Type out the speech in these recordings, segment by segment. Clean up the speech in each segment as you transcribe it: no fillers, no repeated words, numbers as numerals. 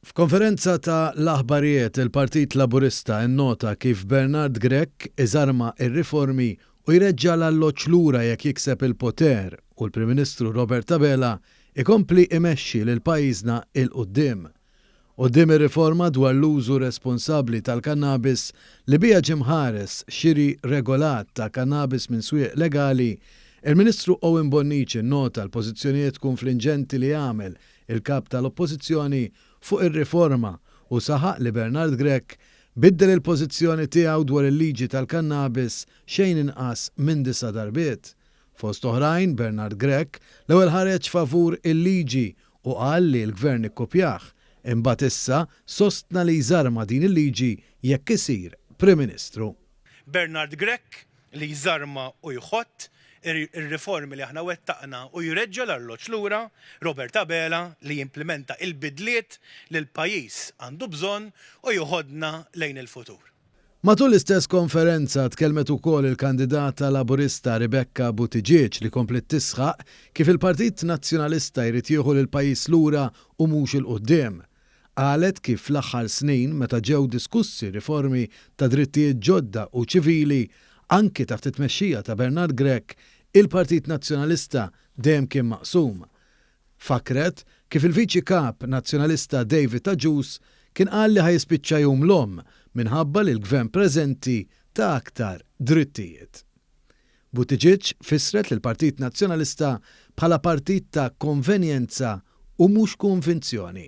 F'konferenza ta' l-aħbarijiet il-Partit Laburista nnota kif Bernard Grech iżarma r-riformi u jreġġa' l-alloġġ lura jekk jikseb il-poter u l-Prim Ministru Robert Abela ikompli imexxi lil pajjiżna 'il quddiem. Quddiem ir-riforma dwar l-użu responsabbli tal-kannabis li biha ġie mħares xiri regolat ta' kannabis minn swieq legali, il-Ministru Owen Bonnici nnota l-pożizzjonijiet kunflinġenti li għamel il-Kap tal-Oppożizzjoni fuq ir-riforma u saħaq li Bernard Grech biddel il-pożizzjoni tiegħu dwar il-liġi tal-kannabis xejn inqas minn disa' darbiet. Fost oħrajn, Bernard Grech l-ewwel ħareġ favur il-liġi u qal li l-Gvern ikkupjah, imbagħad issa sostna li jżarma din il-liġi jekk isir Prim Ministru. Bernard Grech li jżarma u jħott ir-riformi li aħna wettaqna u jreġġa' l-arloġġ lura, Robert Abela li jimplimenta il-bidliet li l-pajjiż għandu bżonn u joħodna lejn il-futur. Matul l-istess konferenza tkellmet ukoll il-kandidata Laburista Rebecca Buttigieg li kompliet tisħaq kif il-Partit Nazzjonalista jrid jieħu lill-pajjiż lura u mhux 'il quddiem. Qalet kif fl-aħħar snin meta ġew diskussi riformi ta' drittijiet ġodda u ċivili, anki taħt it-tmexxija ta' Bernard Grech, il-Partit Nazzjonalista dejjem kien maqsum. Fakkret kif il-Viċi Kap Nazzjonalista David Agius kien qal li ħa jispiċċa Jum l-Omm minħabba li l-Gvern preżenti ta aktar drittijiet. Buttigieg fissret lill-Partit Nazzjonalista bħala partit ta' konvenjenza u mhux konvinzjoni.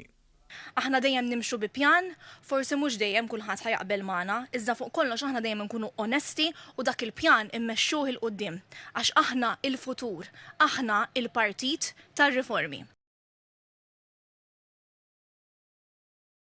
Aħna dejjem nimxu bi pjan, forsi mhux dejjem kulħadd ħa jaqbel magħna, iżda fuq kollox aħna dejjem inkunu onesti u dak il-pjan immexxuh 'il quddiem. Għax aħna il-futur, aħna il-partit tar-riformi.